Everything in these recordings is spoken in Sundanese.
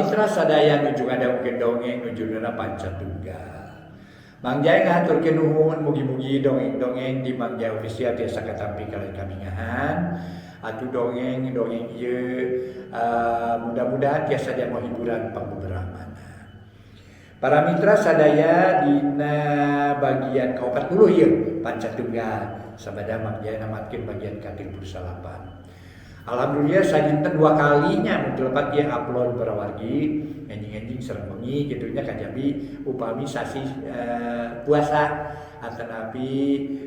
mitra sadaya nuju ngadangkeun dongeng nu judulna Panca Tunggal. Mang Jaya ngahaturkeun nuhun, mugi-mugi dongeng-dongeng di Mang Jaya Official tiasa katampi kalian kamingahan. Atuh dongeng-dongeng ieu mudah-mudahan tiasa jang hiburan pangbeberapa. Para mitra sadaya dina bagian ka-40 ieu Panca Tunggal sabada Mang Jaya namatkeun bagian ka-38. Alhamdulillah sadinten dua kalinya mun teu lepat ieu upload para wargi, enjing-enjing sareng bengi kitu nya, kajabi upami sasi puasa atanapi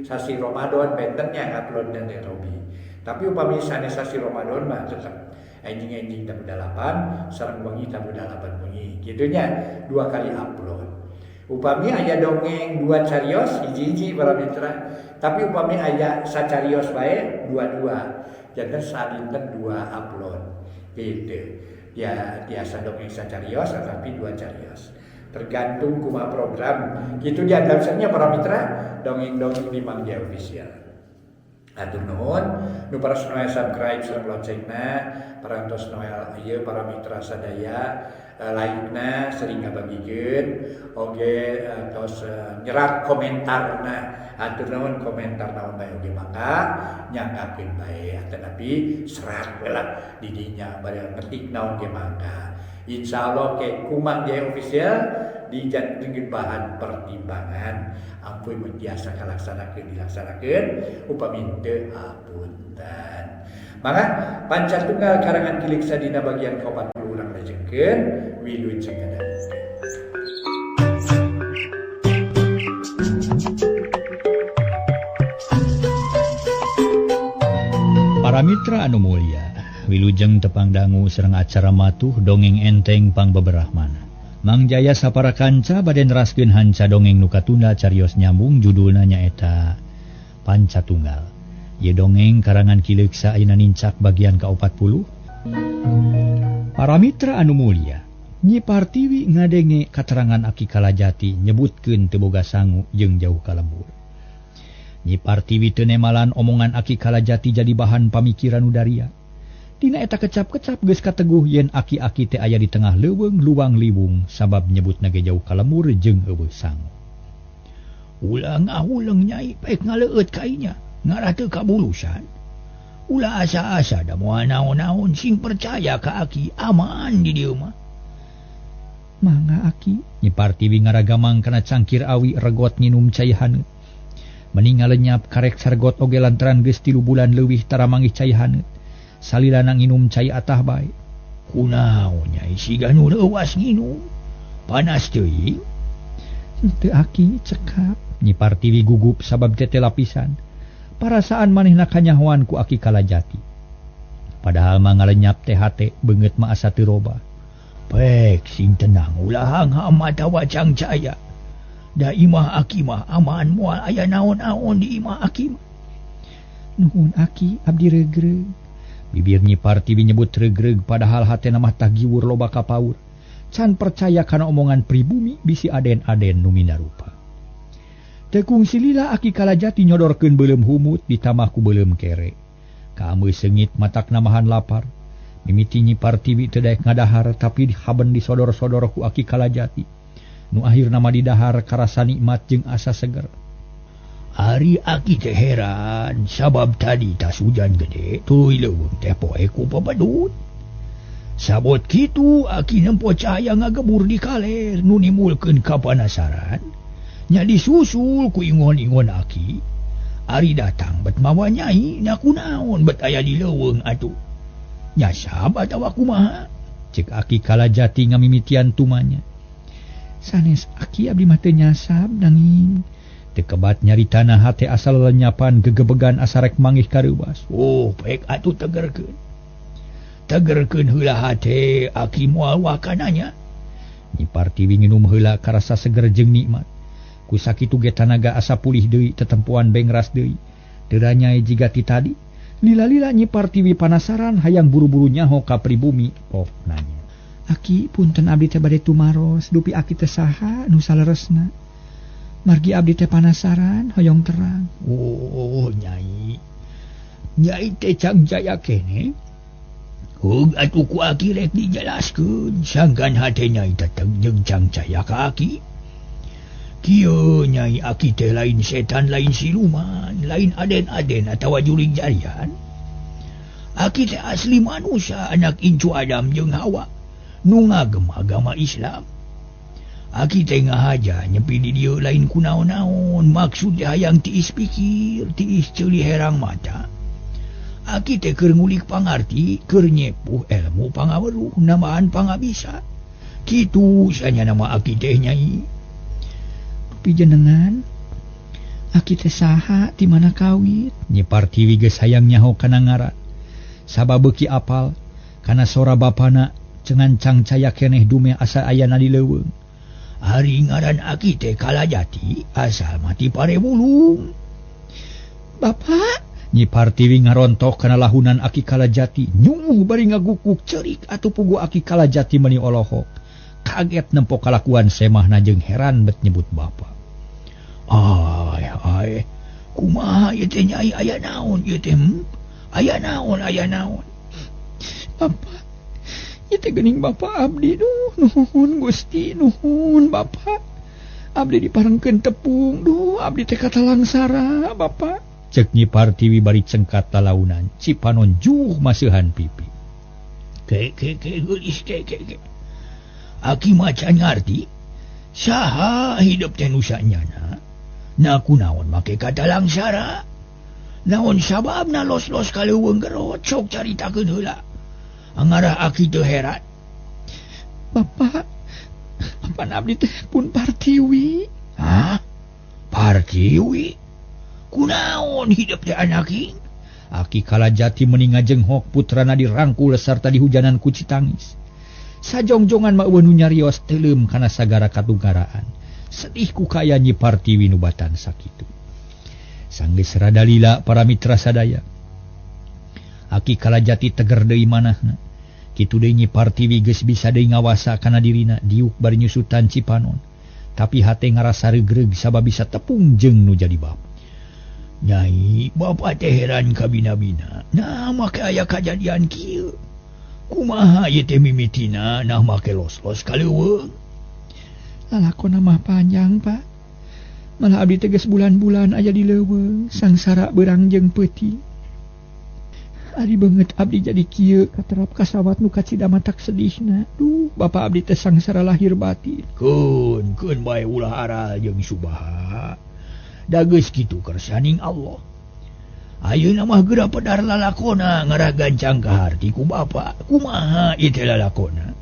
sasi Ramadan benten nya upload dan robi. Tapi upami sanes sasi Ramadan mah tetep enjing-enjing tabuh 8 sareng bengi tabuh 8 bengi kitu nya, dua kali upload. Upami aya dongeng dua carios hiji-hiji para mitra, tapi upami aya sacarios bae dua-dua. Janten sadinten dua upload gitu ya, tiasa dongeng sacarios tapi dua carios tergantung kumaha program gitu di antarsanya para mitra dongeng-dongeng di Mang Jaya Official. Atur nuhun nu paras noel subscribe sareng loncengna, parantos noel ieu para mitra sadaya, like-na sering ngabagikeun oge, tos nyerat komentarna. Atur nuhun, komentar naon bae oge mangga nyanggakeun bae atanapi serat we lah di dinya, bade ngetik naon ge mangga. Insyaallah ke ku Mang Jaya Official dijadikeun bahan pertimbangan, ampun mun tiasa kalaksanakeun dilaksanakeun, upami teu hapunten. Mangga Panca Tunggal karangan Ki Leuksa dina bagian ka-40 urang lajengkeun, wilujeng ngadangukeun. Para mitra anu mulia, wilujeng tepang dangu sareng acara matuh dongeng enteng pangbeberahmana. Mang Jaya sapara kanca bade neraskeun hanca dongeng nu katunda carios nyambung judulna nyaeta Panca Tunggal. Ieu dongeng karangan Ki Leuksa ayeuna nincak bagian ka-40. Para mitra anu mulia, Nyi Partiwi ngadenge katerangan Aki Kalajati nyebutkeun teu boga sangu jeung jauh ka lembur. Nyi Partiwi teu nemalan omongan Aki Kalajati jadi bahan pamikiran nu daria. Dina eta kecap-kecap geus kateguh yen aki-aki teh aya di tengah leuweung luang liwung sabab nyebutna ge jauh ka lembur jeung eueuh sangu. Ulah ngahuleng nyai pek ngaleueut ka inya, ngarah teu kabulusan. Ulah asa-asa da moal naon-naon, sing percaya ka aki, aman di dieu mah. Mangga aki, Nyi Partiwi ngaragamang kana cangkir awi regot nginum cai haneut. Meni ngalenyap karek sargot oge lantaran geus 3 bulan leuwih tara manggih cai haneut. Salilana nginum cai atah bae. Kunaon nyai siga nu leuwas nginum? Panas teuing. Teu aki cekap. Nyi Partiwi gugup sabab teh lapisan. Parasaan manehna kanyahoan ku Aki Kalajati. Padahal mah ngalenyap teh hate beungeut mah asa teu robah. Pek sing tenang ulah hangham atawa cangcaya. Da imah aki mah aman moal aya naon-naon di imah aki mah. Nuhun aki, abdi regreg. Bibir Nyi Partiwi nyebut regreg padahal hatena mah tagiwur loba kapaur. Can percaya kana omongan pribumi bisi aden-aden nu minarupa. Teu kungsi lila Aki Kalajati nyodorkeun beuleum humut ditambah ku beuleum kere. Kaameu seungit matak namahan lapar. Mimiti Nyi Partiwi teu daek ngadahar tapi haben disodor-sodor ku Aki Kalajati. Nu akhirna mah didahar karasa nikmat jeung asa seger. Ari aki teh heran sabab tadi tas hujan gede tuluy leuweung teh poe ku pabadut. Sabot kitu aki nempo cahaya ngagebur di kaler nu nimbulkeun kapanasaran. Nya disusul ku ingon-ingon aki. Ari datang bet mawa nyai nya kunaon bet aya di leuweung atuh. Nyasab atawa kumaha? Cek Aki Kalajati ngamimitian tumanya. Sanes aki abdi mah teu nyasab nanging teu kebat nyaritana hate asal lenyapan gegebegan asarek manggih kareuwas. Oh, pek atuh tegerkeun. Tegerkeun heula hate aki moal wakananya. Nyi Partiwi nginum heula karasa seger jeung nikmat. Ku sakitu ge tanaga asa pulih deui tetempoan bengras deui. Teu ranyai jiga ti tadi. Lila-lila Nyi Partiwi panasaran hayang buru-buru nyaho ka pribumi pok nanya. Aki punten abdi teh bade tumaros dupi aki teh saha nu saleresna. Margi abdi teh panasaran hoyong terang. Oh, nyai. Nyai teh Cang Jaya kene. Heug atuh ku aki rek dijelaskeun sangkan hate nyai teteg jeung cangcaya ka aki. Kieu nyai aki teh lain setan lain siluman, lain aden-aden atawa jurig jarian. Aki teh asli manusia anak incu Adam jeung Hawa nu ngagem agama Islam. Aki teh ngahaja nyepi di dieu lain ku naon-naon maksud hayang tiis pikir, tiis ceuli herang mata. Aki teh keur ngulik pangarti, keur nyepuh ilmu pangaweruh, nambahan pangabisa. Kitu sanyana mah aki teh nyai. Pijenengan aki teh saha ti mana kawit? Nyi Partiwi geus hayang nyaho kana ngaran. Sabab beuki apal kana sora bapana cengan cangcaya keneh dume asa ayana di leuweung. Ari ngaran aki teh Kalajati asal mati Parebulung. Bapak? Nyi Partiwi ngarontok kana lahunan aki Kalajati, nyuh bari ngagukuk ceurik atuh pugu aki Kalajati meuni olohok. Kaget nempo kalakuan semahna jeung heran bet nyebut bapa. Ai ai kumaha ieu teh nyai aya naon ieu teh? Aya naon aya naon? Bapak, ieu teh geuning bapak abdi duh nuhun Gusti nuhun bapak. Abdi diparengkeun tepung duh abdi teh katalangsara bapak. Cek Nyi Partiwi bari cengkat lalaunan cipanon juh maseuhan pipi. Ke ke ke geulis ke ke ke. Aki macan ngarti saha hidup teh nu sanyana. Na kunaon make katalangsara? Naon sababna los-los ka leuweung gerot sok caritakeun heula. Angarah aki teu heran. Bapak, apan abdi teh pun Partiwi? Hah? Partiwi? Kunaon hidup teh anaki? Aki Kalajati meuni ngajenghok putrana dirangkul sarta dihujanan ku citangis. Sajongjongan mah eueuh nu nyarios teuleum kana sagara katunggaraan. Sedih ku kaya Nyi Partiwi nu batan sakitu. Sanggeus rada lila para mitra sadaya. Aki Kalajati teger deui manahna. Kitu deui Nyi Partiwi geus bisa deui ngawasa kana dirina diuk bari nyusutan cipanon. Tapi hate ngarasa regreg sabab bisa tepung jeung nu jadi bapa. Nyai, bapa teh heran kabina-bina. Nah make aya kajadian kieu. Kumaha ieu teh mimitina nah make los-los ka leuweung. Lalakona mah panjang, Pak. Malah abdi teh geus bulan-bulan aya di leuweung, sangsara beurang jeung peuting. Ari beungeut abdi jadi kieu katerap kasawat nu kacida matak sedihna. Duh, bapa abdi teh sangsara lahir batin. Keun, keun bae ulah aral jeung subaha. Da geus kitu kersaning Allah. Ayeuna mah geura pedar lalakona ngarah gancang ka harti ku bapa. Kumaha ieu teh lalakona?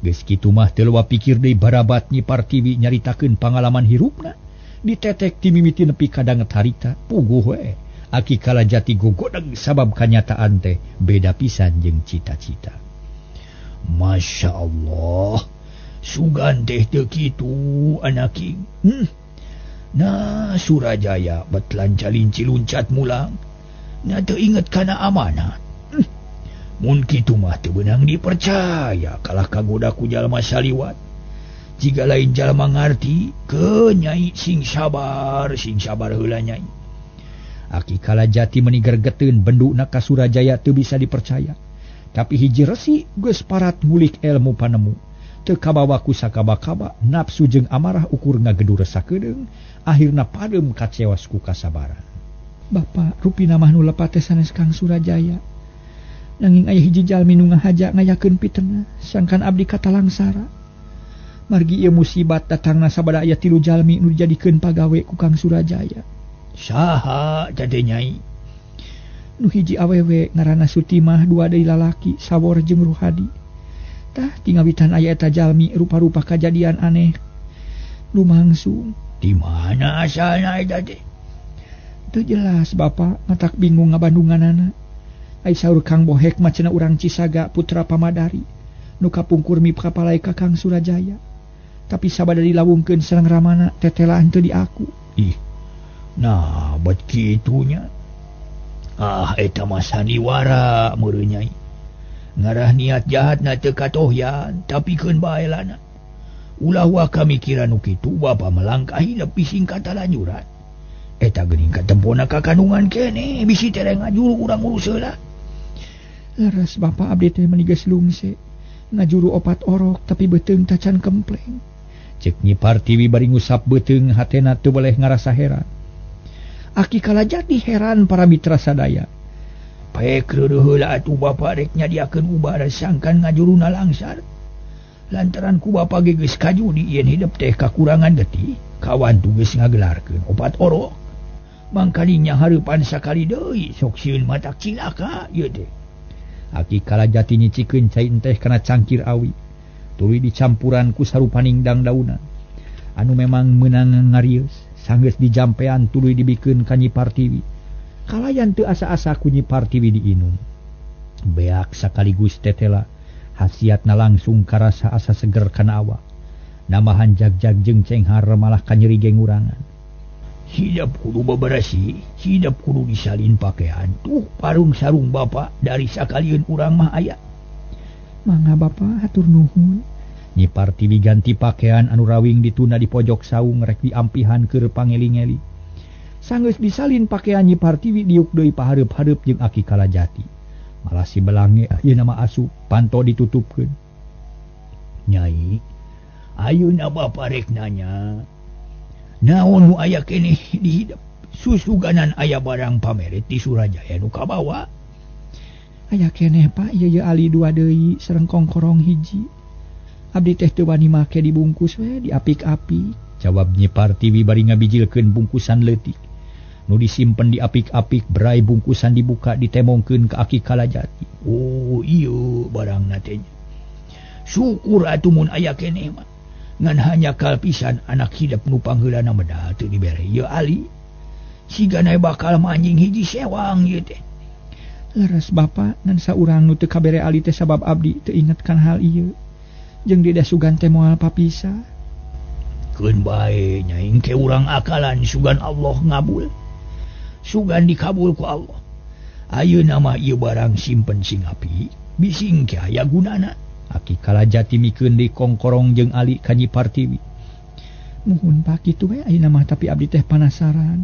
Geus kitu mah teu loba pikir deui barabat Nyi Partiwi nyaritakeun pangalaman hirupna. Ditetek ti mimiti nepi ka danget harita, puguh we. Aki Kalajati gogodeg sabab kanyataan teh beda pisan jeung cita-cita. Masya Allah, sugan teh teu kitu anaki. Nah Surajaya bet lancalinci luncat mulang. Nah teu inget kana amanat. Mun kitu mah teu beunang dipercaya kalah kagoda ku jalma saliwat. Jiga lain jalma ngarti, ke nyai sing sabar heula nyai. Aki Kalajati meuni gergeteun benduna ka Surajaya teu bisa dipercaya. Tapi hiji resi geus parat ngulik ilmu panemu. Teu kabawa ku sakaba-kaba, nafsu jeung amarah ukur ngagedur sakedeung, akhirna padem kacewas ku kasabaran. Bapak, rupina mah nu lepat teh sanes Kang Surajaya. Nanging aya hiji jalmi nu ngahaja ngayakeun pitenah, sangkan abdi katalangsara. Margi ieu musibat datangna sabada aya 3 jalmi nu dijadikeun pagawe ku Kang Surajaya. Saha teh nyai? Nu hiji awewe ngaranna Sutimah, dua deui lalaki Sawor jeung Ruhadi. Tah tingawitan aya eta jalmi rupa-rupa kajadian aneh lumangsung. Di mana asalna eta teh? Teu jelas Bapak, matak bingung ngabandunganana. Ai saur Kang Bohek mah cenah urang Cisaga putra Pamadari nu kapungkur mipkapalai ka Kang Surajaya. Tapi sabada dilawungkeun sareng ramana tetelaan teu diaku. Ih. Nah, bet kitunya. Ah, eta mah sandiwara meureun nyai. Ngarah niat jahatna teu katohyan, tapi keun bae lana. Ulah wa kamikiran nu kitu bapa melangkah hidup bising katalanjuran. Eta geuning katempona ka kandungan keneh bisi tereng ngajuru urang urus heula. Leres Bapak abdi teh meuni geus lungse. Ngajuru opat orok tapi beuteung tacan kempleng. Cek Nyi Partiwi bari ngusap beuteung hatena teu boleh ngarasa heran. Aki Kalajati heran para mitra sadaya. Paek reureun heula atuh Bapak rek nyadiakeun ubar sangkan ngajuruna langsar. Lantaran ku Bapak ge geus kajudi yen hidep teh kakurangan getih, kawan tu geus ngagelarkeun opat orok. Mangkalinya hareupan sakali deui sok sieun matak cilaka ieu teh. Aki Kalajati nyicikeun cai teh kana cangkir awi. Tuluy dicampuran ku sarupaning dangdaunan. Anu memang meunang ngarieus, sanggeus dijampean tuluy dibikeun ka Nyi Partiwi. Kalayan teu asa-asa ku Nyi Partiwi diinum. Beak sakaligus tetela, hasiatna langsung karasa asa seger kana awak. Namahan jag-jag jeung cenghar malah kanyeri gengurangan. Hidap kudu beberasi, hidap kudu disalin pakaian. Tuh parung sarung Bapak dari sakalieun urang mah aya. Mangga Bapak hatur nuhun. Nyi Partiwi ganti pakaian anu rawing ditunda di pojok saung rek diampihan keur pangeling-eling. Sanggeus disalin pakaian Nyi Partiwi diuk deui pahareup-hareup jeung Aki Kalajati. Malah si belange ayeuna mah asup panto ditutupkeun. Nyai, ayeuna Bapak rek nanya. Naon nu aya keneh di hidep? Susuganan aya barang pameret di Surajaya nu kabawa. Aya keneh Pak, ieu ye ali dua deui sareng kongkorong hiji. Abdi teh teu wani make dibungkus we diapik-apik. Jawab Nyi Partiwi bari ngabijilkeun bungkusan leutik. Nu disimpen di apik-apik berai bungkusan dibuka ditemongkeun ka Aki Kalajati. Oh ieu barangna teh. Syukur atuh mun aya keneh mah. Ngan hanya kalpisan anak hidep nu pangheulana medal teu dibere ieu ali. Sigana bakal manjing hiji sewang ieu teh. Leres Bapak ngan saurang nu teu kabere ali teh sabab abdi teu inget kan hal ieu. Jeung di sugan teh moal papisah. Keun bae nya engke urang akalan sugan Allah ngabul. Sugan dikabul ku Allah. Ayeuna mah ieu barang simpen sing api, bisi engke aya gunana. Aki Kalajati mikeun deui kongkorong jeung ali ka Nyi Partiwi. Muhun Pak kitu we ayeuna mah tapi abdi teh panasaran.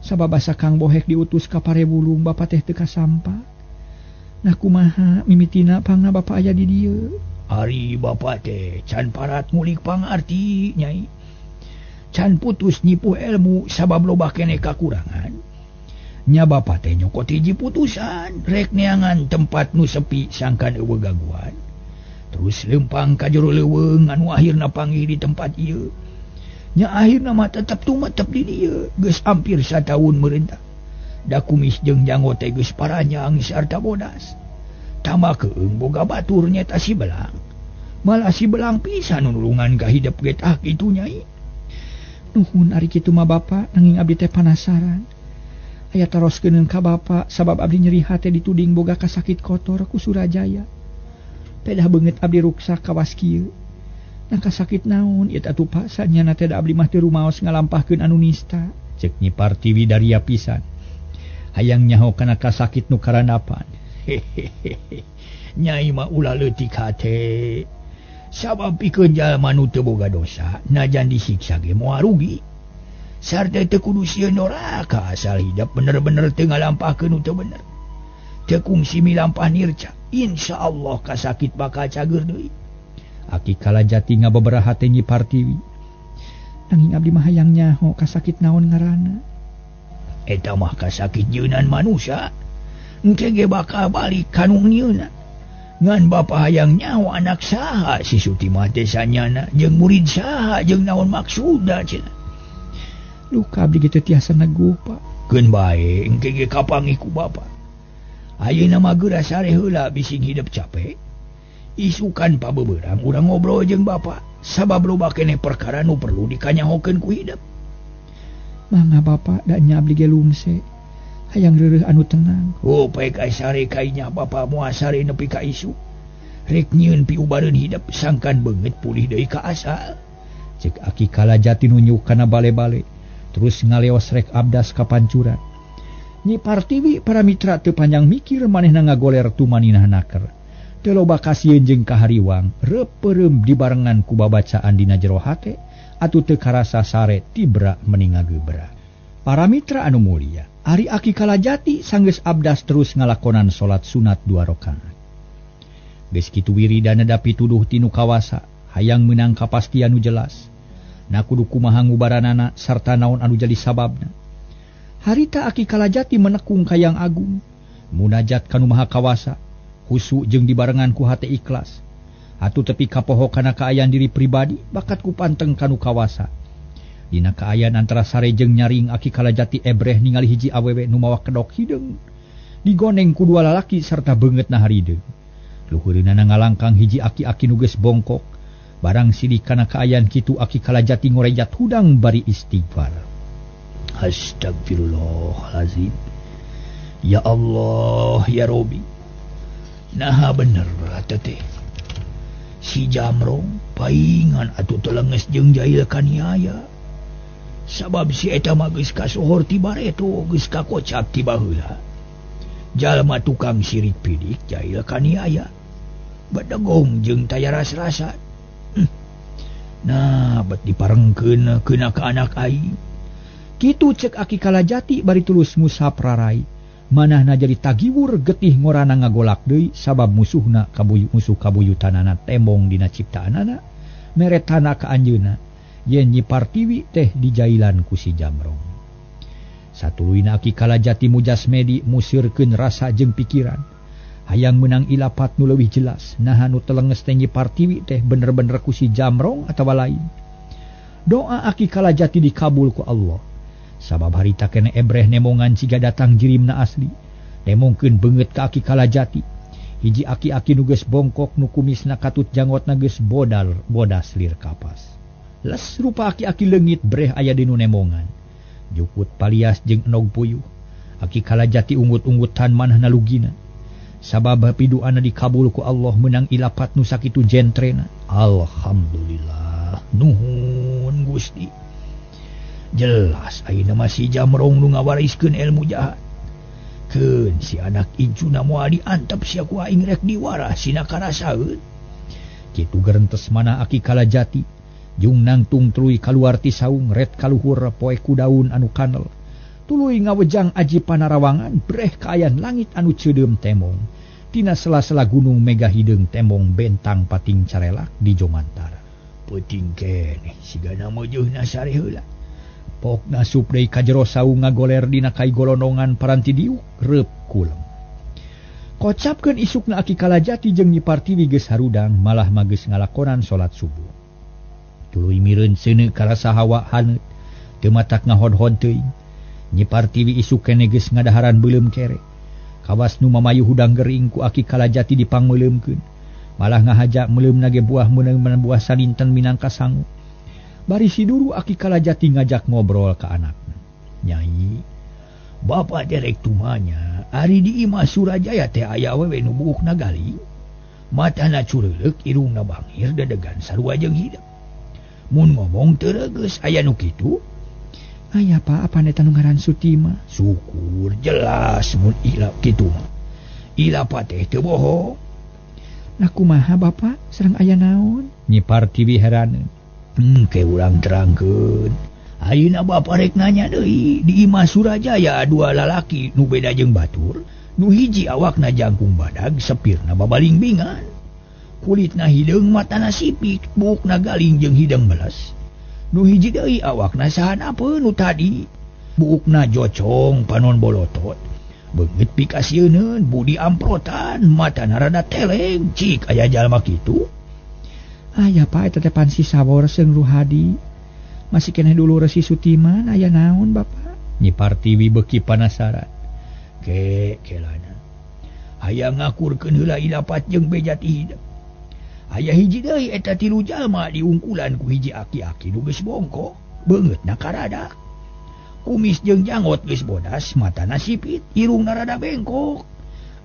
Sabab asa Kang Bohek diutus ka Parewulung Bapak teh teu kasampa. Nah kumaha mimitina pangna Bapak aya di dieu? Ari Bapak teh can parat ngulik pangarti Nyai. Can putus nyipuh ilmu sabab loba keneh kakurangan. Nya Bapak teh nyokot hiji putusan rek neangan tempat nu sepi sangkan eueuh gangguan. Terus lempang ka jero leuweung anu akhirna panggih di tempat ieu. Nya akhirna mah tetep tumetep di dieu geus hampir sataun meurentah. Da kumis jeung janggot teh geus paranjang sarta bodas. Tambah keung boga batur nyeta si belang. Malah si belang pisan nu nulungan ka hidep ge tah kitu Nyai. Nuhun ari kitu mah Bapak nanging abdi teh panasaran. Aya taroskeun ka Bapak sabab abdi nyeri hate dituding boga kasakit kotor ku Surajaya. Pedah beungeut abdi ruksak kawas kieu. Nah kasakit naon ieu atuh Pak sanyana teh da abdi mah teu rumaos ngalampahkeun anu nista. Cek Nyi Partiwi daria pisan. Hayang nyaho kana kasakit nu karandapan. Hehehe. Nyai mah ulah leutik hate. Sabab pikeun jalma nu teu boga dosa, najan disiksa ge moal rugi. Sarta teu kudu sieun doraka asal hidep bener-bener teu ngalampahkeun nu teu bener. Teu kungsi milampah nirca. Insya Allah kasakit bakal cager deui. Aki Kalajati ngababaraha teh Nyi Partiwi. Nanging abdi mah hayang nyaho kasakit naon ngaranna. Eta mah kasakit jeunan manusia. Engke ge bakal balik ka nu nyieunna. Ngan Bapa hayang nyaho anak saha si Suti mah teh sanyana jeung murid saha jeung naon maksudna cenah. Duka abdi ge teu tiasa neguh Pak. Keun bae engke ge kapanggih ku Bapa. Ayeuna mah geura sare heula bising hidep capek. Isukan pabeberang urang ngobrol jeung Bapa sabab loba keneh perkara nu perlu dikanyahokeun ku hidep. Mangga Bapak da nya abdi ge lungse. Hayang reureuh anu tenang. Oh paek ai sare kainya Bapa moal sare nepi ka isuk. Rek nyieun piubareun hidep sangkan beungeut pulih deui ka asal. Cek Aki Kalajati nunjuk kana bale-bale terus ngaleos rek abdas ka pancuran. Nyi Partiwi para mitra teu panjang mikir manehna ngagoler tumaninah naker. Teu loba kasieun jeung kahariwang, reupeurem dibarengan ku babacaan dina jero hate atuh teu karasa sare tibra meni ngagebra. Para mitra anu mulia, Ari Aki Kalajati sanggeus abdas terus ngalakonan salat sunat 2 rakaat. Geus kitu wiridana da pituduh ti nu kawasa, hayang meunang kapastian nu jelas. Na kudu kumaha ngubaranana sarta naon anu jadi sababna. Harita Aki Kalajati menekung ka Yang Agung, munajat ka nu Maha Kawasa, husu jeung dibarengan ku hate ikhlas. Atuh tepi kapoho kana kaayaan diri pribadi bakat ku panteng ka nu kawasa. Dina kaayaan antara sare jeung nyaring Aki Kalajati ebreh ningali hiji awewe nu mawa kedok hideung. Digoneng ku dua lalaki sarta beungeutna harideung. Luhureunana ngalangkang hiji aki-aki nu geus bongkok. Barang sidik kana kaayaan kitu Aki Kalajati ngorejat hudang bari istighfar. Astagfirullahalazim. Ya Allah ya Robi. Naha bener atuh teh. Si Jamrong paingan atuh telenges jeung jahil kaniaya. Sabab si eta mah geus kasohor ti bareto, geus kakocap ti baheula. Jalma tukang sirik pidik jahil kaniaya. Bedegong jeung taya ras-rasa. Nah, bet diparengkeun keuna ka anak aing. Kitu cek Aki Kalajati bari tulus ngusap rarai. Manahna jadi tagiwur getih ngorana ngagolak deui sabab musuhna kabuyu musuh kabuyutanana tembong dina ciptaanana meretana ka anjeunna yen Nyi Partiwi teh dijailan ku si Jamrong. Satuluyna Aki Kalajati mujasmedi musirkeun rasa jeung pikiran. Hayang meunang ilapat nu leuwih jelas naha nu telenges teh Nyi Partiwi teh bener-bener ku si Jamrong atawa lain. Doa Aki Kalajati dikabul ku Allah. Sabab harita kene ebreh nemongan siga datang jirimna asli. Nemongkeun beungeut ka Aki Kalajati. Hiji aki-aki nu geus bongkok nu kumisna katut jangotna geus bodal bodas lir kapas. Les rupa aki-aki leungit breh aya di nu nemongan. Jukut palias jeung enog puyuh. Aki Kalajati unggut-unggutan manahna lugina. Sabab piduana dikabul ku Allah meunang ilapat nu sakitu jentrena. Alhamdulillah. Nuhun Gusti. Jelas ayeuna mah si Jamrong nu ngawariskeun ilmu jahat. Keun si anak incuna moal diantep sia ku aing rek diwarah sina karasaeun. Kitu gerentes mana Aki Kalajati. Jung nangtung tuluy kaluar ti saung ret kaluhur poe ku daun anu kanel. Tuluy ngawejang aji panarawangan breh kaayaan langit anu ceudeum temong. Tina sela-sela gunung mega hideung temong bentang pating carelak di Jomantara. Peuting keneh sigana meujeuna sare heula. Pokna sup deui ka jero saung ngagoler dina kai golonongan paranti diuk reup kulem. Kocapkeun isukna Aki Kalajati jeung Nyi Partiwi geus harudang malah mah geus ngalakonan salat subuh. Tuluy mireun seuneu karasa hawa haneut teu matak ngahod-hod teuing. Nyi Partiwi isuk keneh geus ngadaharan beuleum kere. Kawas nu mamayu hudang gering ku Aki Kalajati dipangmeuleumkeun. Malah ngahaja meuleumna ge buah meunang buah saninten minangka sangu. Bari siduru Aki Kalajati ngajak ngobrol ka anakna. Nyai, bapak derek tumanya ari di imah Surajaya teh aya awewe nu buukna galing. Matana cureulek, irungna bangir, dedegan sarua jeung hideung. Mun ngomong teu reugeus aya nu kitu? Aya Pak, apan eta nu ngaran Sutima? Syukur jelas mun ilap kitu mah. Ilapa teh teu bohong. Nah kumaha Bapak, sareng aya naon? Nyi Partiwi heraneun. Ke urang terangkeun. Ayeuna bapa rek nanya deui, di imah Surajaya dua lalaki nu beda jeung batur, nu hiji awakna jangkung badag, sepirna babalingbingan. Kulitna hideung, matana sipik, buukna galing jeung hideung belas. Nu hiji deui awakna sahanapeun nu tadi, buukna jocong, panon bolotot. Beungeut pikasieun, budi amprotan, matana rada teleng, cik aya jalma kitu. Aya Pak, eta teh pan si Sawor seung Ruhadi. Masih keneh dulu resi Sutiman, aya naon Bapak? Nyi Partiwi beuki panasaran. Ke kelana. Hayang ngakurkeun heula ilapat jeung beja ti hideung. Aya hiji deui eta tilu jalma diungkulan ku hiji aki-aki nu geus bongkok, beungeutna karadak. Kumis jeung janggot geus bodas, matana sipit, irungna rada bengkok.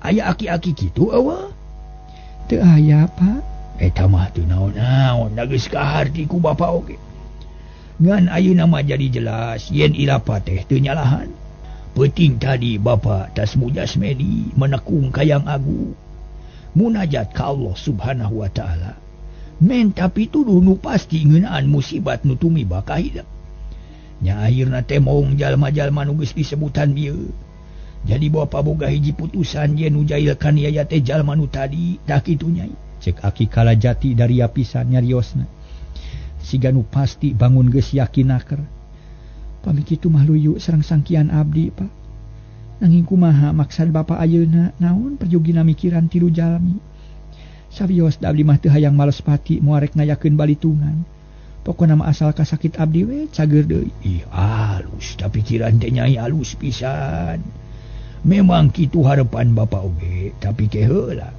Aya aki-aki kitu eueuh? Teu aya Pak. Eta mah teu naon-naon, da geus kaharti ku bapa oge. Ngan ayeuna mah jadi jelas yen ilapa teh teu nyalahan. Peuting tadi bapa tas mujasmedi menekung ka Yang Agung. Munajat ka Allah Subhanahu wa taala. Menta pituduh nu pasti ngeunaan musibat nu tumiba ka hidup. Nya akhirna teh maung jalma-jalma nu geus disebutan bieu. Jadi bapa boga hiji putusan yen nu jail kaniaya teh jalma nu tadi tah kitu Nyai. Cek Aki Kalajati dari pisan nyariosna. Siga nu pasti bangun geus yakin naker. Pami kitu mah luyu sareng sangkian abdi, Pak. Nanging kumaha maksad bapa ayeuna naon perjogina mikiran tilu jalmi. Sawios da abdi mah teu hayang males pati moal rek ngayakeun balitungan. Pokona mah asal kasakit abdi we cager deui. Ih alus da pikiran teh Nyai alus pisan. Memang kitu harepan bapa oge tapi ke heula.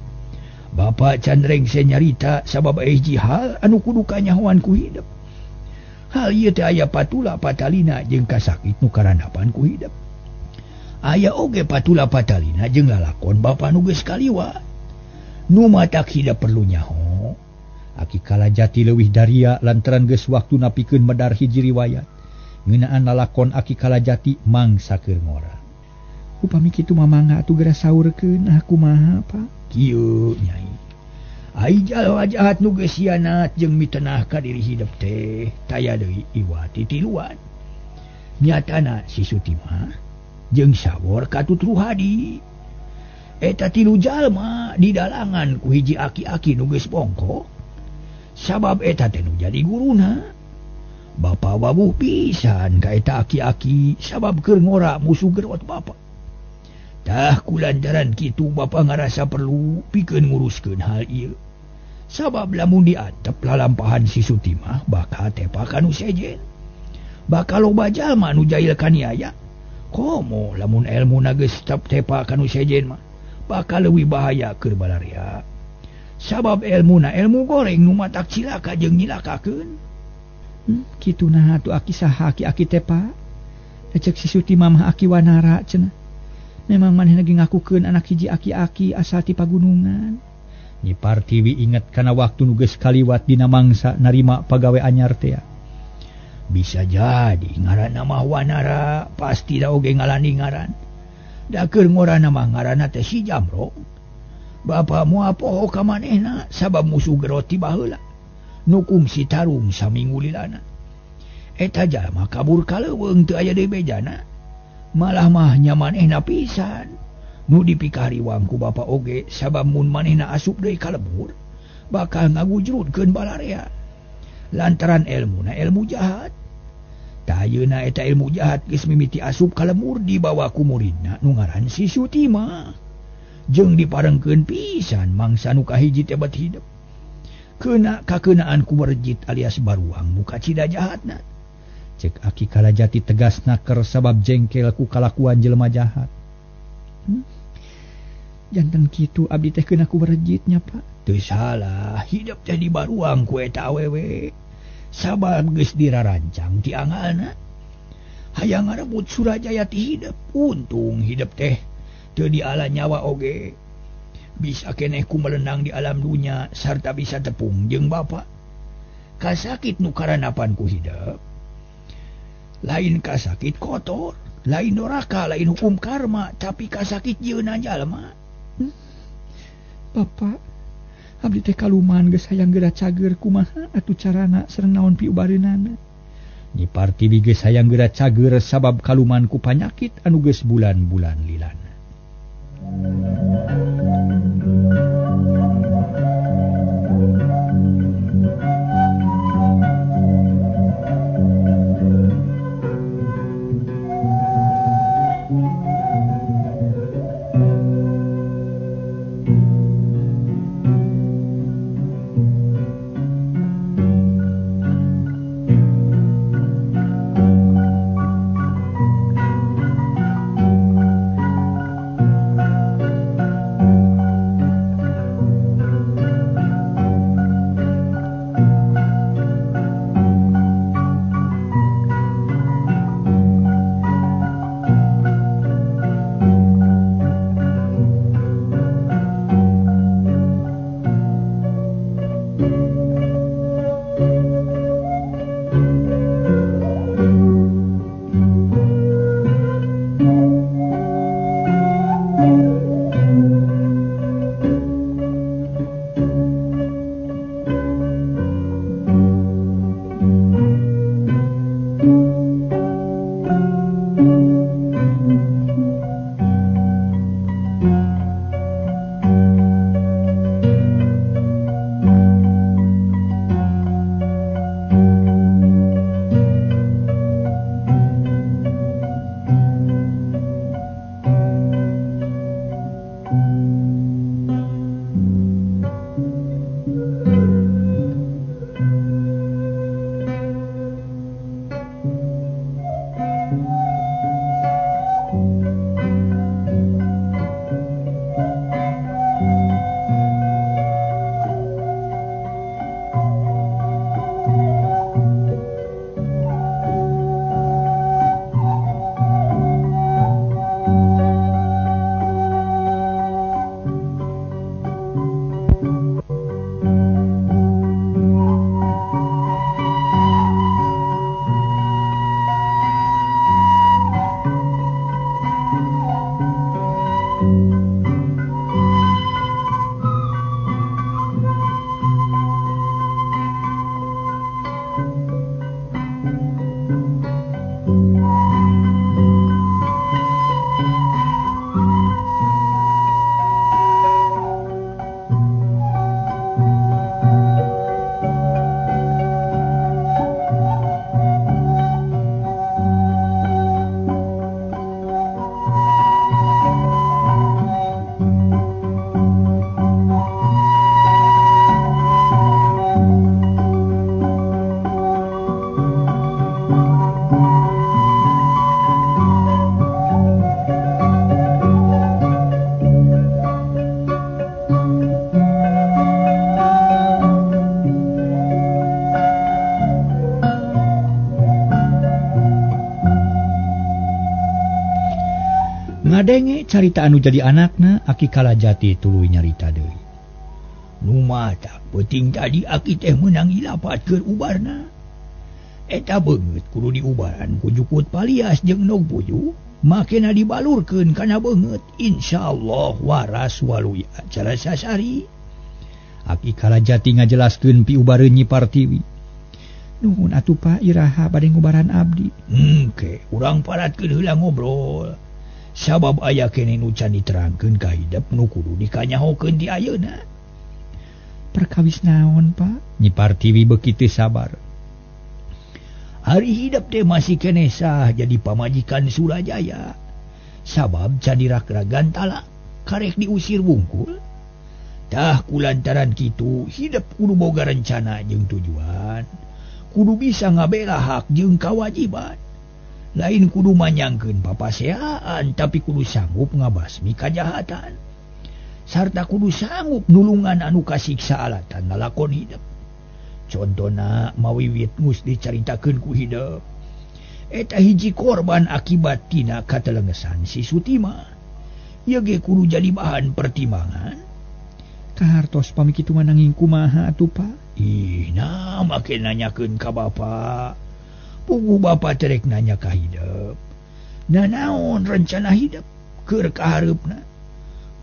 Bapa can rengse nyarita sabab hiji hal anu kudu kanyahoan ku hidep. Hal ieu teh aya patula patalina jeung kasakit nu karandapan ku hidep. Aya oge patula patalina jeung lalakon bapa nu geus kaliwat. Nu matak hidep perlu nyaho. Aki Kalajati leuwih daria lantaran geus waktuna pikeun medar hiji riwayat. Ngeunaan lalakon Aki Kalajati mangsa keur ngora. Upami kitu mah mangga atuh geura saurkeun ah kumaha, Pak? Kieu Nyai. Ai jalma jahat nu geus hianat jeung mitenah ka diri hidep teh taya deui iwati tiluan. Nyatana si Sutimah jeung Sawor katut Ruhadi. Eta tilu jalma didalangan ku hiji aki-aki nu geus bongkok. Sabab eta teh nu jadi guruna. Bapa wabuh pisan ka eta aki-aki sabab keur ngora musuh gerot bapa. Tah kulantaran kitu bapa ngarasa perlu pikeun nguruskeun hal ieu. Sabab lamun diantep lalampahan si Sutimah bakal tepa ka nu sejen. Bakal loba jalma nu jail kaniaya. Komo lamun elmuna geus tepa ka nu sejen mah bakal leuwih bahaya keur balarea. Sabab elmuna elmu goreng nu matak cilaka jeung nyilakakeun. Kitu nah atuh aki saha aki-aki teh Pak? Da ceuk si Sutimah mah aki Wanara cenah. Memang manehna ge ngakukeun anak hiji aki-aki asal ti pagunungan. Nyi Partiwi inget kana waktu nu geus kaliwat dina mangsa narima pagawe anyar teh. Bisa jadi ngaranna mah Wanara pasti da oge ngalani ngaran. Da keur ngorana mah ngaranna teh si Jamro. Bapa moal poho ka manehna sabab musuh gerot ti baheula. Nu kungsi tarung saminggu lilana. Eta jalma kabur ka leuweung teu aya deui bejana. Malah mah nya manehna pisan. Nu dipikariwang ku bapa oge sabab mun manehna asup deui ka lembur bakal ngagujrudkeun balarea. Lantaran elmuna ilmu jahat. Tah ayeuna eta ilmu jahat geus mimiti asup ka lembur dibawa ku muridna nu ngaran si Sutimah. Jeung diparengkeun pisan mangsa nu kahiji teh bet hidep. Keuna kakeunaan ku werjit alias baruang nu kacida jahatna. Cek Aki Kalajati tegas naker sabab jengkel ku kalakuan jelema jahat. Janten kitu abdi teh keuna ku werjitnya, Pak. Teu salah, hidep teh dibaruang ku eta awewe. Sabab geus dirarancang ti angalna. Hayang ngarebut Surajaya ti hidep, untung hidep teh teu diala nyawa oge. Bisa keneh ku melenang di alam dunya sarta bisa tepung jeung bapa. Kasakit nu karanapan ku hidep. Lain kasakit kotor, lain doraka, lain hukum karma, tapi kasakit jieuna jalma. Bapak, abdi teh kaluman geus hayang geura cager kumaha atuh carana sareng naon piubareunana. Nyi Partiwi geus hayang geura cager sabab kaluman ku panyakit anu geus bulan-bulan lilana. carita anu jadi anakna Aki Kalajati tuluy nyarita deui. Nu matak peuting tadi aki teh meunang ilapat keur ubarna. Eta beungeut kudu diubaran ku jukut palias jeung nog puju, makena dibalurkeun kana beungeut, insyaallah waras waluya cara sasari. Aki Kalajati ngajelaskeun piubareun Nyi Partiwi. Nuhun atuh Pak, iraha bade ngubaran abdi. Engke urang paratkeun heula ngobrol. Sabab aya keneh nu can diterangkeun ka hidep nu kudu dikanyahokeun di ayeuna. Perkawis naon Pak? Nyi Partiwi beuki teu sabar. Ari hidep teh masih keneh sah jadi pamajikan Surajaya. Sabab can dirakragan talak, karek diusir wungkul. Tah kulantaran kitu hidep kudu boga rencana jeung tujuan. Kudu bisa ngabela hak jeung kawajiban. Lain kudu manyangkeun papaseaan tapi kudu sanggup ngabasmi kajahatan. Sarta kudu sanggup nulungan anu kasiksa alatan lalakon hidep. Contona mawiwit geus dicaritakeun ku hidep. Eta hiji korban akibat tina katelengesan si Sutima. Ieu ge kudu jadi bahan pertimbangan. Kahartos pami kitu mah nanging kumaha atuh Pak? Ih, nah make nanyakeun ka bapa. Puguh bapa terek nanya ka hidep. Nanaon rencana hidep keur kahareupna?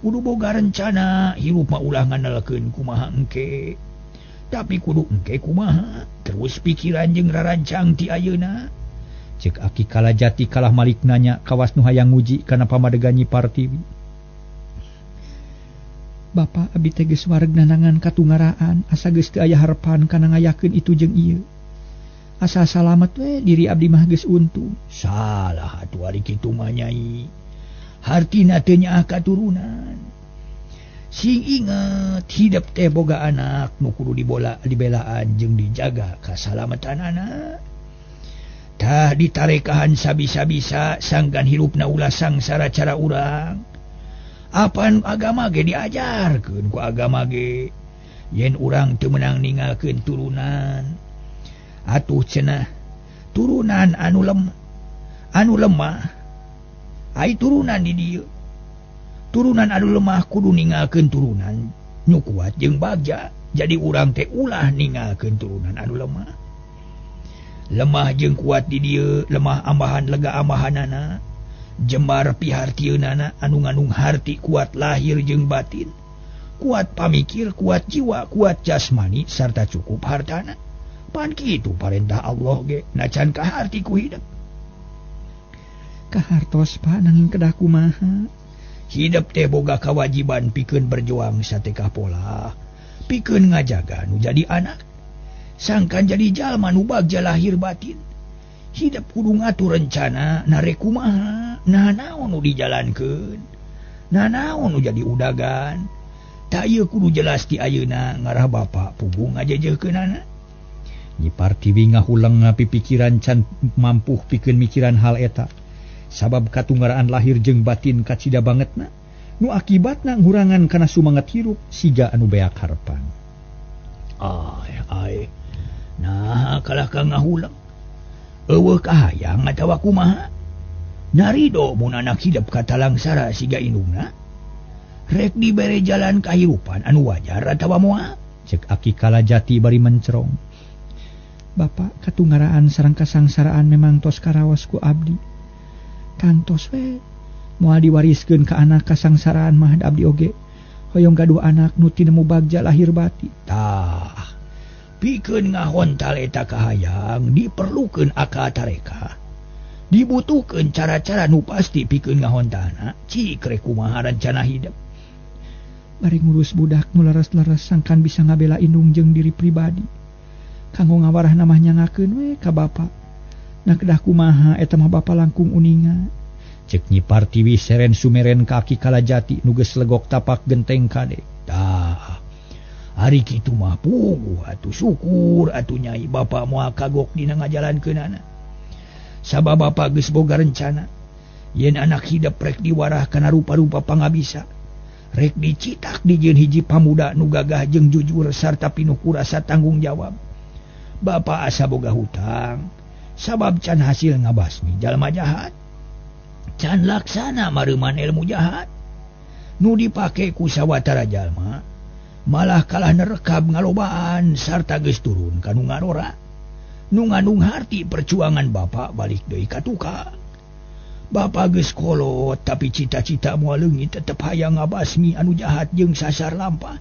Kudu boga rencana hirup mah ulah ngandalkeun kumaha engke. Tapi kudu engke kumaha, terus pikiran jeung rarancang ti ayeuna. Cek Aki Kalajati kalah malik nanya kawas nu hayang nguji kana pamadegan Nyi Partiwi. Bapak abdi teh geus wareg nanangan katungaraan asa geus teu aya harepan kana ngayakeun itu jeung ieu. Asa salamet we diri abdi mah geus untung. Salah atuh ari kitu mah Nyai. Hartina teu nyaah katurunan. Sing inget hidep teh boga anak nu kudu dibola dibelaan jeung dijaga kasalamatanana. Tah ditarekahan sabisa-bisa sangkan hirupna ulah sangsara cara urang. Apan agama ge diajarkeun ku agama ge yen urang teu meunang ninggalkeun turunan. Atuh cenah turunan anu lemah ai turunan di dieu. Turunan anu lemah kudu ninggalkeun turunan nu kuat jeung bagja. Jadi urang teh ulah ninggalkeun turunan anu lemah. Lemah jeung kuat di dieu, lemah ambahan lega ambahanana, jembar pihartieunana anu ngandung harti kuat lahir jeung batin, kuat pamikir, kuat jiwa, kuat jasmani sarta cukup hartana. Pan kitu parentah Allah ge nacan kaharti ku hidep. Kahartos Pak nanging kedah kumaha? Hidep teh boga kawajiban pikeun berjuang satekah pola, pikeun ngajaga nu jadi anak, sangkan jadi jalma nu bagja lahir batin. Hidep kudu ngatur rencana narek kumaha, nah naon nu dijalankeun, nah naon nu jadi udagan. Tah ieu kudu jelas ti ayeuna ngarah bapa puguh ngajejeukeunana. Nyi Partiwi ngahuleng ngapipikiran can mampuh pikeun mikiran hal eta. Sabab katunggaraan lahir jeung batin kacida bangetna, nu akibatna ngurangan kana sumanget hirup siga anu beak harepan. Ai ai. Nah kalah ka ngahuleng. Eueuh kahayang atawa kumaha? Narido mun anak hidep katalangsara siga indungna? Rek dibere jalan kahirupan anu wajar atawa moal? Cek Aki Kalajati bari mencerong. Bapak katungaraan sareng kasangsaraan memang tos karaos ku abdi. Kantos we moal diwariskeun ka anak kasangsaraan mah abdi oge. Hoyong gaduh anak nu tinemu bagja lahir batin. Tah, pikeun ngahontal eta kahayang diperlukeun akal tareka. Dibutuhkeun cara-cara nu pasti pikeun ngahontalna, cik rek kumaha rencana hidep. Bari ngurus budak nu leres-leres sangkan bisa ngabela indung jeung diri pribadi. Kanggo ngawarah mah nyangakeun we ka bapa. Nah kedah kumaha eta mah bapa langkung uninga. Cek Nyi Partiwi seren sumeren ka Aki Kalajati nu geus legok tapak genteng kade. Tah, ari kitu mah puguh atuh syukur atuh Nyai bapa moal kagok dina ngajalankeunana. Sabab bapa geus boga rencana yen anak hidep rek diwarah kana rupa-rupa pangabisa. Rek dicitak dijieun hiji pamuda nu gagah jeung jujur sarta pinuh ku rasa tanggung jawab. Bapa asa boga hutang sabab can hasil ngabasmi jalma jahat. Can laksana mareuman ilmu jahat nu dipake ku sawatara jalma malah kalah nerekab ngalobaan sarta geus turun ka nu ngarora nu ngandung harti perjuangan bapak balik deui ka tukang. Bapak geus kolot tapi cita-cita moal leungit tetep hayang ngabasmi anu jahat jeung sasar lampah.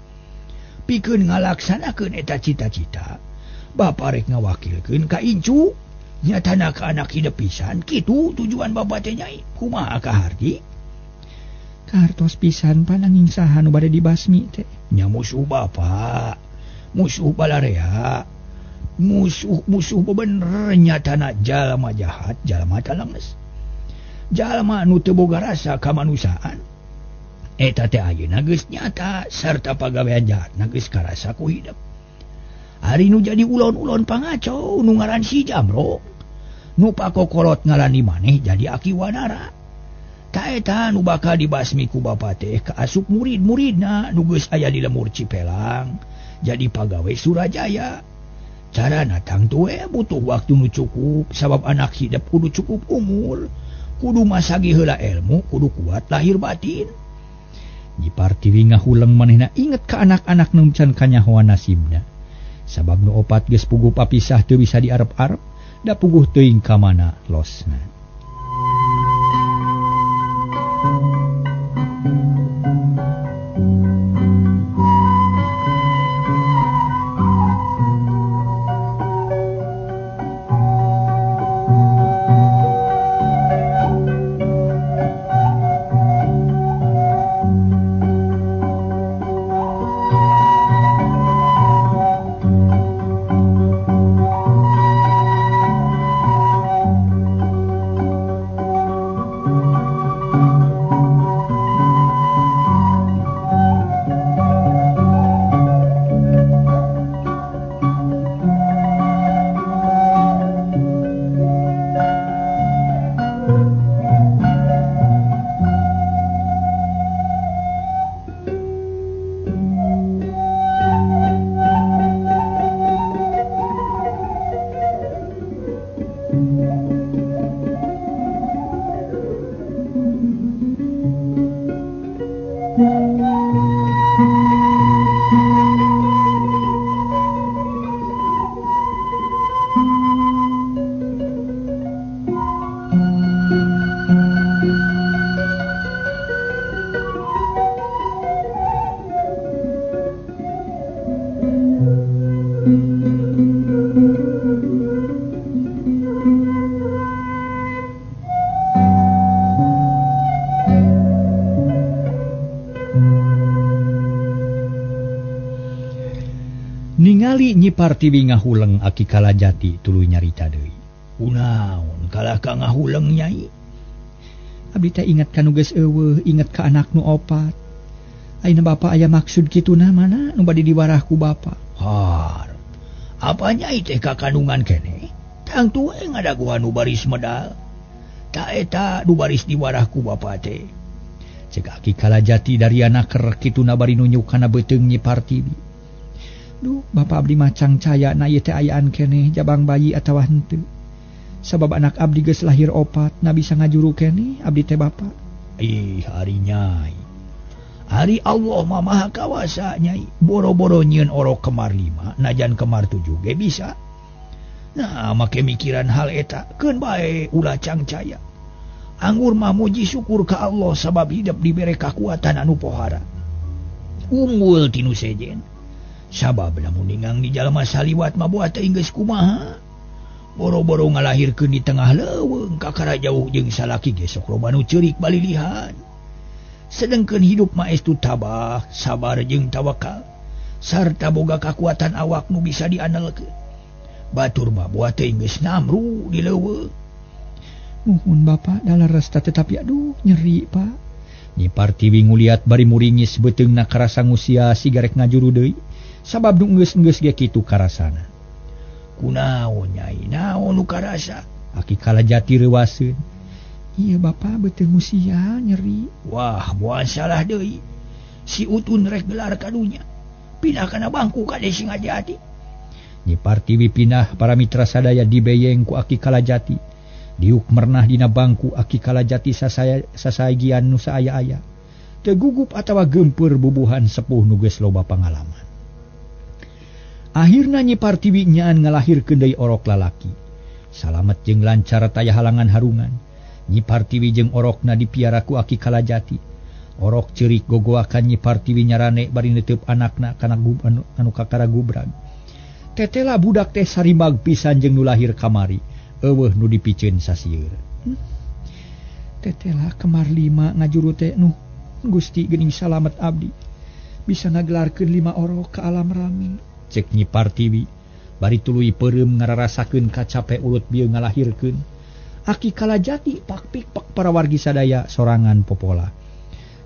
Pikeun ngalaksanakeun eta cita-cita, bapak rek ngawakilkeun ka incu. Nyatana ka anak hidup pisan kitu tujuan bapak teh nyai. Kumaha kaharti? Kahartos pisan pananging saha nu bade dibasmi teh? Nya musuh bapak, musuh balarea, musuh-musuh bebener nyatana jalma jahat, jalma talenges. Jalma nu teu boga rasa kamanusiaan. Eta teh ayeuna geus nyata sarta pagawean jahatna geus karasa ku hidup. Ari nu jadi ulon-ulon pangacau nu ngaran si Jamro. Nu pakokolot ngalani maneh jadi aki wanara. Ta eta nu bakal dibasmi ku bapa teh kaasup murid-muridna nu geus aya di lemur Cipelang jadi pagawe Surajaya. Carana tangtu we butuh waktu nu cukup sabab anak hidup kudu cukup umur, kudu masagi heula ilmu, kudu kuat lahir batin. Nyi Partiwi ngahuleng manehna inget ka anak-anak nu can kanyahoan nasibna. Sabab nu opat geus puguh papisah teu bisa diarep-arep, da puguh teuing ka mana losna. Ningali Nyi Partiwi ngahuleng aki Kalajati tuluy nyarita deui. Kunaon kalah ka ngahuleng nyai? Abdi teh inget ka nu geus eueuh, inget ka anak nu opat. Ayeuna bapa aya maksud kituna mana nu bade diwarah ku bapa? Har. Apa nyai teh ka kandungan keneh? Tangtu we ngadaguhan nu baris medal. Ta eta nu baris diwarah ku bapa teh. Cek aki Kalajati dariana ker kituna bari nunjuk kana beuteung Nyi Partiwi. Duh, bapak abdi macang caya na ieu teh ayaan keneh jabang bayi atawa henteu. Sabab anak abdi geus lahir opat, na bisa ngajuru keneh abdi teh bapak. Ih, ari nyai. Ari Allah mah maha kawasa nyai. Boro-boro nyieun orok kemar 5, najan kemar 7 ge bisa. Nah, make mikiran hal eta, keun bae ulah cangcaya. Anggur mah muji syukur ka Allah sabab hidup dibere kakuatan anu pohara. Unggul tinu sejen. Sabab lamun ningang di jalma saliwat mah buat teh geus kumaha. Boro-boro ngalahirkeun di tengah leuweung kakara jauh jeung salaki ge sok loba nu ceurik balilihan. Sedengkeun hidup mah estu tabah, sabar jeung tawakal sarta boga kakuatan awak nu bisa diandalkeun. Batur mah buat teh geus namru di leuweung. Nuhun bapak dalah resta tetapi aduh nyeri pak. Nyi Partiwi nguliat bari muringis beuteungna karasa ngusia sigarek ngajuru deui. Sabab nu geus-geus ge kitu karasana. Kunaon nyai, naon nu karasa? Aki Kalajati reuaseun. Iya bapak beuteung usia nyeri. Wah, moal salah deui. Si Utun rek gelar kadunya. Pindah kana bangku kade sing hati-hati. Nyi Partiwi pindah para mitra sadaya dibeyeng ku aki Kalajati. Diuk mernah dina bangku Aki Kalajati sasagian nu saaya-aya. Teu gugup atawa geumpeur bubuhan sepuh nu geus loba pangalaman. Akhirna Nyi Partiwi nyaan ngalahirkeun deui orok lalaki. Salamet jeung lancar taya halangan harungan. Nyi Partiwi jeung orokna dipiara ku Aki Kalajati. Orok ceurik gogoakan Nyi Partiwi nyarane bari neuteub anakna kana anu kakara gubrag. Tetela budak teh sarimag pisan jeung nu lahir kamari. Eueuh nu dipiceun sasieur. Tetela kemar lima ngajuru teh nuh Gusti geuning salamet abdi. Bisa ngagelarkeun lima orok ka alam rami. Cek Nyi Partiwi bari tuluy peureum ngararasakeun kacape ulut bieu ngalahirkeun. Aki Kalajati pak-pik-pak para wargi sadaya sorangan popola.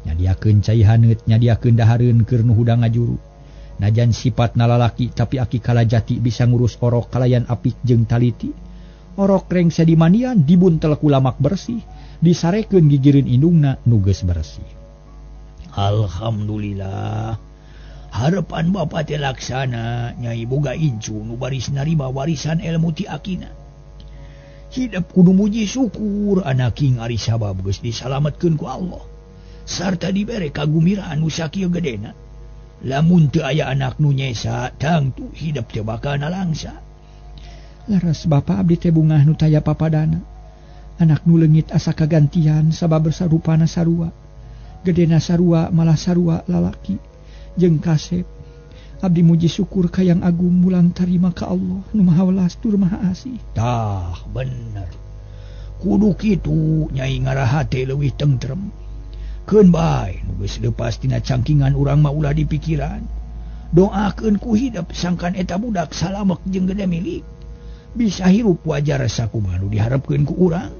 Nyadiakeun cai haneut, nyadiakeun dahareun keur nu hudang ngajuru. Najan sipatna lalaki tapi Aki Kalajati bisa ngurus orok kalayan apik jeung taliti. Orok rengse dimandian dibuntel ku lamak bersih, disarekeun gigireun indungna nu geus bersih. Alhamdulillah. Harapan bapa teh laksana, Nyai boga incu nu baris narima warisan ilmu ti akina. Hidup kudu muji syukur anak king ari sabab geus disalametkeun ku Allah. Sarta dibere kagumiraan nu sakieu gedena. Lamun teu aya anak nu nyesa, tangtu hidup teu bakal nalangsa. Laras bapa abdi teh bungah nu taya papadana. Anak nu leungit asa kagantian sabab sarupana sarua. Gedena sarua malah sarua lalaki jeung kasep. Abdi muji syukur ka Yang Agung mulang tarima ka Allah nu Maha Welas tur Maha Asih. Tah bener. Kudu kitu Nyai ngarahate leuwih tentrem. Keun bae nu geus leupas tina cangkingan urang mah ulah dipikiran. Doakeun ku hidup sangkan eta budak salamek jeung gede milik. Bisa hirup wajar sakumaha nu diharepkeun ku urang.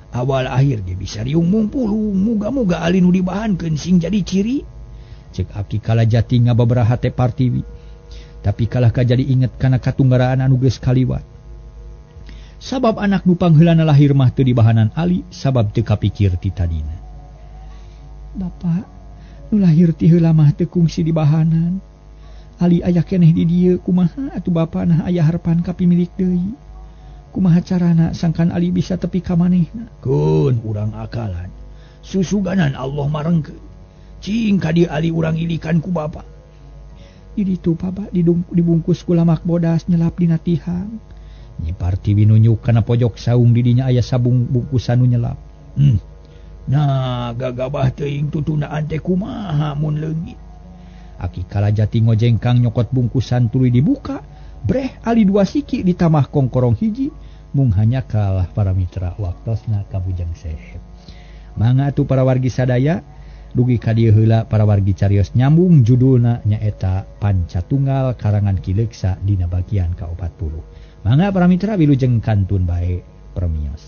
Awal akhir ge bisa riung mungpulung, muga-muga ali nu dibahankeun sing jadi ciri. Cek Aki Kalajati ngababaraha teh Partiwi. Tapi kalah kajadi inget kana katunggaraan anu geus kaliwat. Sabab anak nu pangheulana lahir mah teu dibahanan ali sabab teu kapikir ti tadina. Bapak, nu lahir ti heula mah teu kungsi dibahanan. Ali aya keneh di dieu kumaha atuh bapa nah aya harepan ka pimilik deui. Kumaha carana sangkan Ali bisa tepi ka manehna? Keun urang akalan. Susuganan Allah marengkeun. Cing ka dieu Ali urang ilikan ku bapa. Di ditu bapa dibungkus ku lamak bodas nyelap dina tihang. Nyi Partiwi nunjuk kana pojok saung di dinya aya sabung bungkusan nu nyelap. Nah, gagabah teuing tutundaan teh kumaha mun leungit. Aki Kalajati ngojengkang nyokot bungkusan tuluy dibuka, breh ali dua siki ditamah kongkorong hiji, mung hanya kalah para mitra waktosna ka Bujang Seep. Mangga atuh para wargi sadaya, dugi ka dieu heula para wargi carios nyambung judulna nyaeta Pancatunggal karangan Ki Leuksa dina bagian ka-40. Mangga para mitra wilujeng kantun bae permios.